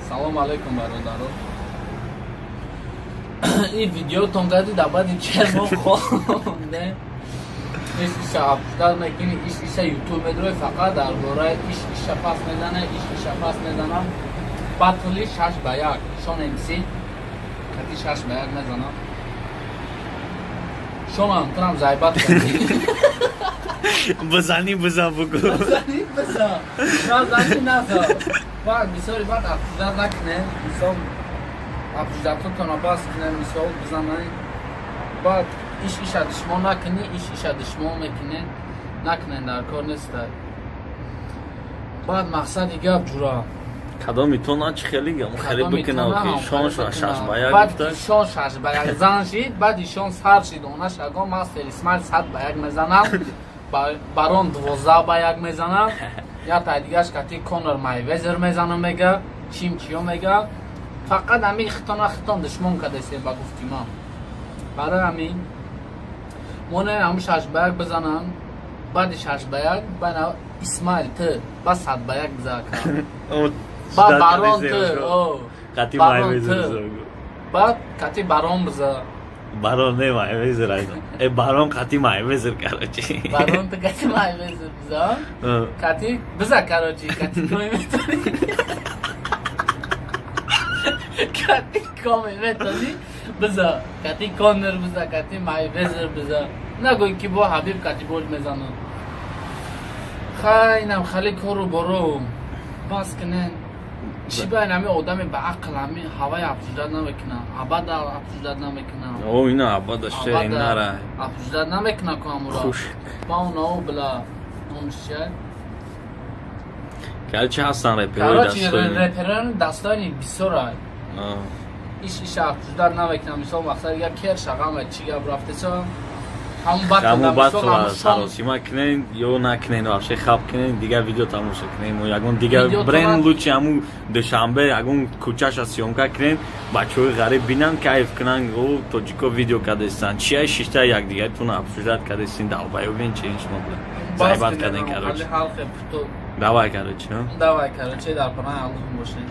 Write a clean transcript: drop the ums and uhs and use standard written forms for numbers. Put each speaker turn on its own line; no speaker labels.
Салом алейкум, бародаро. Ин видеотон гади дар баъди 40 моҳ хондем. Иш иша обсуждать мекунӣ, иш иша ютуб медрои, фақат дар бораи иш иша пас мезана, иш иша пас мезанам. Батли 6 ба 1, Шон МС кати 6 ба 1 мезанам. Шонам турам зайбат кардӣ.
Бизанӣ, бизан, бугӯ.
Назани, бизан, назани, назан. Баъд бисёри баъд обсуждать накунем. Мисол, обсуждатотона бас кунем. Мисол, бизанай, баъд иш иша душмон накунӣ, иш иша душмон мекунем. Накунем, дар кор нестай. Баъд мақсади гап, ҷура.
Кадоми то на, чи хеле гам хеле бикунав, ки Шон 6 ба 1
баъд
гуфта.
Шон 6 ба 1 зан шид, баъд ишон сар шид. Она шагон мастер Исмаил 100 ба 1 мезанам, Барон 12 ба 1 мезанам, я тай дигаш кати Конор Майвезер мезанам, мега чим чиё мега. Фақат ҳами хитона хитон душмон кадасе, ба гуфти ман. Барои ҳамин мо не, ҳамн 6 ба 1 бизанам. Баъди 6 ба 1 бана Исмаил, ту ба 100 ба 1 биза. Баъд Барон, ту о,
Кати
Барон,
Майвезер.
ту. Баъд кати Барон биза.
Барон не, Майвезер айда. Э, Барон кати Майвезер, короче.
Барон, ту кати Майвезер биза. Кати биза, короче, кати коми метони, кати коми метони биза, кати Конор биза, кати Майвезер биза. Нагӯй ки бо Ҳабиб кати бол мезанам. Хай, инам хали кору боро бас кунен. Чӣ ба ин ҳами одами ба ақл ҳами ҳавай обсуждать намекунам, абада обсуждать намекунам.
О, ина абада ше инара.
Обсуждать намекунам ку амура.
Хуш.
Ба онао била номиш чия?
Короче, ҳастан реперои
Короче,
дастони.
Реперони дастони бисёрай. Иш иша обсуждать намекунам. Мисол, мақсад як кер шағама чӣ гап рафтеса, ҳамун
Ҳамун
батл, мисол,
батла
ҳамун шон.
Саросима кунен ё накунен, вообще хаб кунен, дигар видео тамошо кунен. Мо ягон дигар
Видео
брен
тона-
лучи ҳамун Душанбе ягон кӯчаша съёмка кунен, бачаҳои ғариб бинанд, кайф кунанд: о, тоҷико видео кардестанд, чия шишта якдигаретон обсуждать кардестин, долбоёбин чи шумо буда
Бас
зайбат
кунен,
карден.
ҳам
Короче.
ҳалқе путу.
Давай, короче, а?
Давай, короче, дар паноҳи Аллоҳ бошед.